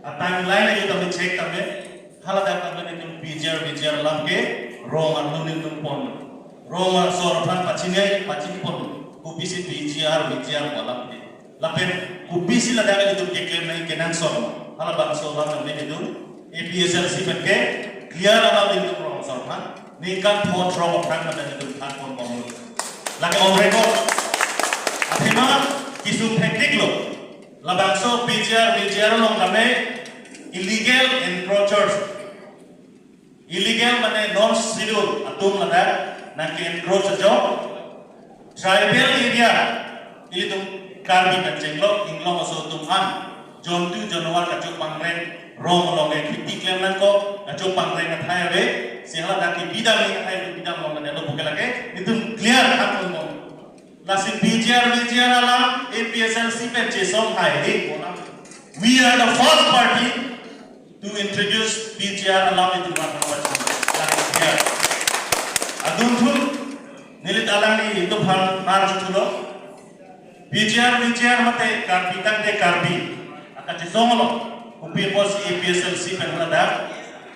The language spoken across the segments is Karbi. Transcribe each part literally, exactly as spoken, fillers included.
A timeline ilitum check tame, haladak tame nelitum P G R, V G R alam ke rong arlo nelitum pon. Rong asor aphan pachini, pachini pon. Kopisi P G R, V G R alam ke. Lapen kopisi ladak nelitum keklem nangji kenangsot. Halabangso alam tame nelitum A P H L C pen ke clear alam nelitum rong asor aphan. Ningkan pho throk aphrang mate nelitum than pon bom. Lake on record. Athema kesung thektik lo. Labangso P G R, V G R along tame illegal encroachers. Illegal mane non schedule atum ladak nangke-encroach ajok. Tribal area, ilitum Karbi pen chenglok, inglong aso atum an jontu janwar kachopangreng, rong along ke kheti klem nangkok, kachopangreng athai ave, si haladak kebidam ni athai kebidam along ke delo buke lake, nelitum clear than pon bom. Lasi P G R, V G R alam, A P H L C pen chesong hai, hey, bola. We are the first party to introduce P G R alam into Rangkhawa. Lasi P G R. Adunthu, neli ta alanglitum aphan nar chothulo. P G R, V G R mate Karbi tangte Karbi. Aka chesong lo, kopi apotsi A P H L C pen haladak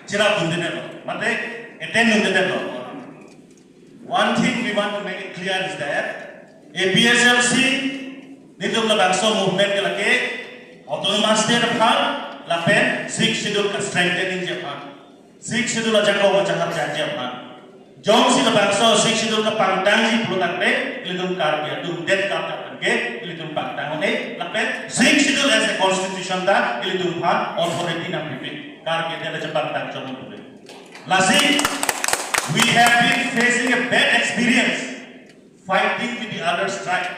cherapdundedetlo. Mate, attend-dundedetlo. One thing we want to make it clear is that A P H L C nelitum labangso movement ke lake autonomous state aphan lapen Sixth Schedule ka-strengthen nangji aphan. Sixth Schedule ajakong ajakong nangji aphan. Jongsi labangso Sixth Schedule kapangtangji pulo tangte, ilitum Karbi atum det kap kap ke, ilitum pangtang un-e, lapen Sixth Schedule as a constitution ta, ilitum aphan authority nangpipe. Karbi adet chepangtang chomon pupe. Lasi, we have been facing a bad experience fighting with the other tribe.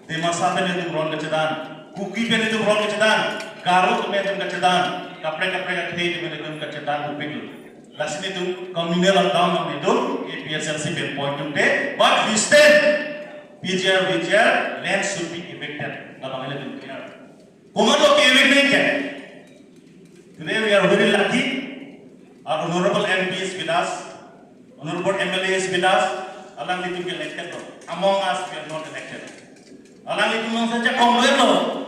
Dimasa pen itum ron kachedan, Kuki pen itum ron kachedan, Garo pen itum kachedan, kaprek kaprek akhei pen itum kachedan upik lo. Lasi nelitum communal lockdown nelitum A P H L C pen point tum te, but we stand. P G R, V G R, land should be evicted. Labang nelitum clear. Komatlo ke-evict nangji ke? Today we are very lucky. Our honorable M P is with us. Honorable M L A is with us. Alanglitum ke elected lo. Among us, we are not elected. Alanglitum nang saja konglo.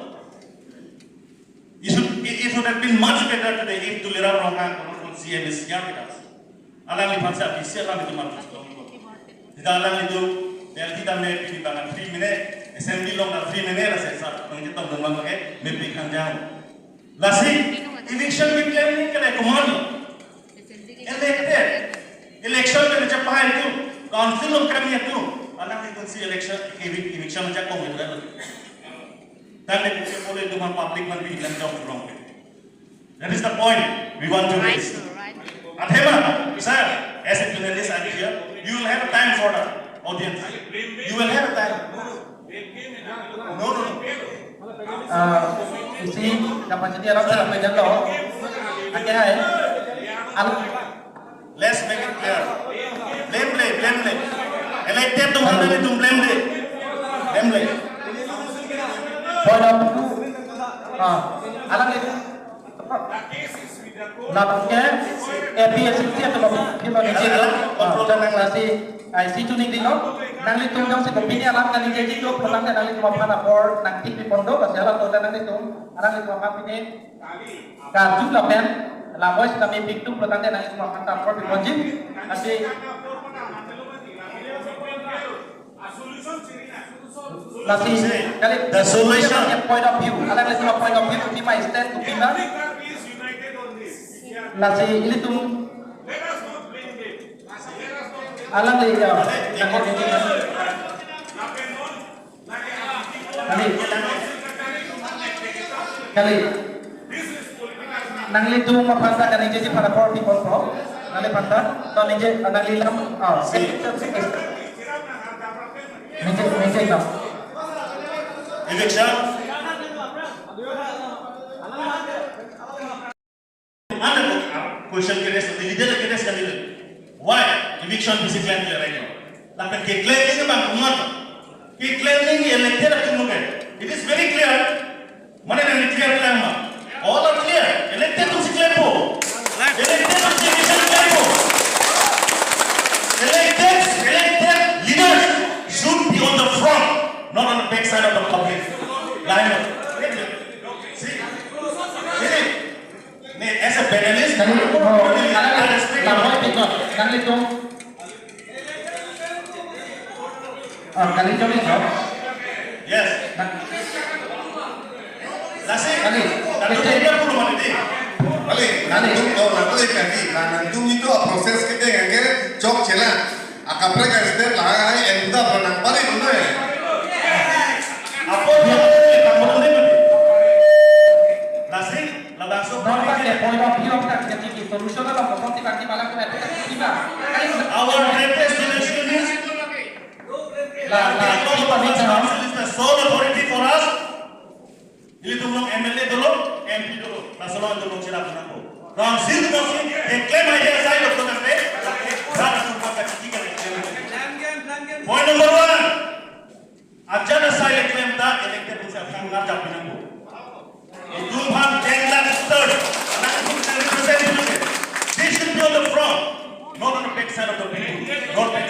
It should, it, it would have been much better today if Tuliram Ronghang, honorable C M, is here with us. Alangliphan sa bisi alanglitum aphan. Sita alanglitum, Delhi tame pini bang three minute, assembly along ta three minute, lasi sa, nang kita belum bang ke, mepi kanjang. Lasi, eviction keklem nangji ke komatlo. Elected. Election ke chepai tu, council along kami tu. Alanglitum si election, evic-, eviction ajakong itu. Tangte pule itum aphan public aphan pini lang jok rong. That is the point we want to raise. Athema, sir, as a journalist, I am here. You will have a time for the audience. You will have a time. No, no, no. Ah, isi kapachini alam sir, apa jalo? Ake hai. Al- Let's make it clear. Blame le, blame le. Elected atum hana le itum blame le. Blame le. Point of view. Ah, alanglitum. Lapu ke, A P H L C atum lapu, kita ni sih, ah, control nang lasi, I C tu ning dino. Nanglitum jongsi pini alam kaningjeji tu, pulang nanglitum aphan apor nangtik pipon do, pasi alam tu nanglitum, alanglitum aphan pini. Karju lapen, lamoi sitame pik tu pulo tangte nanglitum aphan ta apor piponji. Lasi, lasi, kali, the solution, point of view. Alanglitum point of view, kopi ma stand, kopi ma. Lasi, ilitum. Alangli, ya. Kali. Kali. Nanglitum aphan ta kaningjeji aphan apor pipon po. Nangliphan ta. To ningje, nangli lam. Ah, si. Ningje, ningje na. Eviction. Anda ko, ah, question ke raise, leader ke raise kali le. Why? Eviction bisi klem ke right now. Lapen keklem nangji abang komat. Keklem nangji elected atum lo ke. It is very clear. Mane nang clear klem ma. All are clear. Elected atum si klempo. Elected atum si eviction klempo. Elected, elected leaders should be on the front, not on the back side of the public. Line up. See? See? Kali, oh, alang, alang, lamhoi pikot, nanglitum. Oh, kali joli jo. Yes. Nang- Lasi, kali. Nanglitum dia puluh menit. Kali, kali. Nanglitum, oh, nanglitum kali. Nah, nanglitum itu proses kita yang ke jok chela. Akaprek a-step lahai, enda pernah balik dulu ya. Apa dia? Kamu nanti. Lasi, ladak so. Nonta ke point of view of that, jadi solution apa, apa sih bagi malam kita itu kan tiba. Our greatest solution is La, la, Council is the sole authority for us. Ilitum along M L A dolo, M P dolo, laso along dolo chira puna ko. Council, council, they claim idea side of the state. That is what the critical claim. Point number one. Ajat asai le claim ta elected official aphan ngarjap pinang ko. Itum aphan ten lakh voters, alang itum aphan represent pinang ko. They should be on the front, not on the back side of the people, not back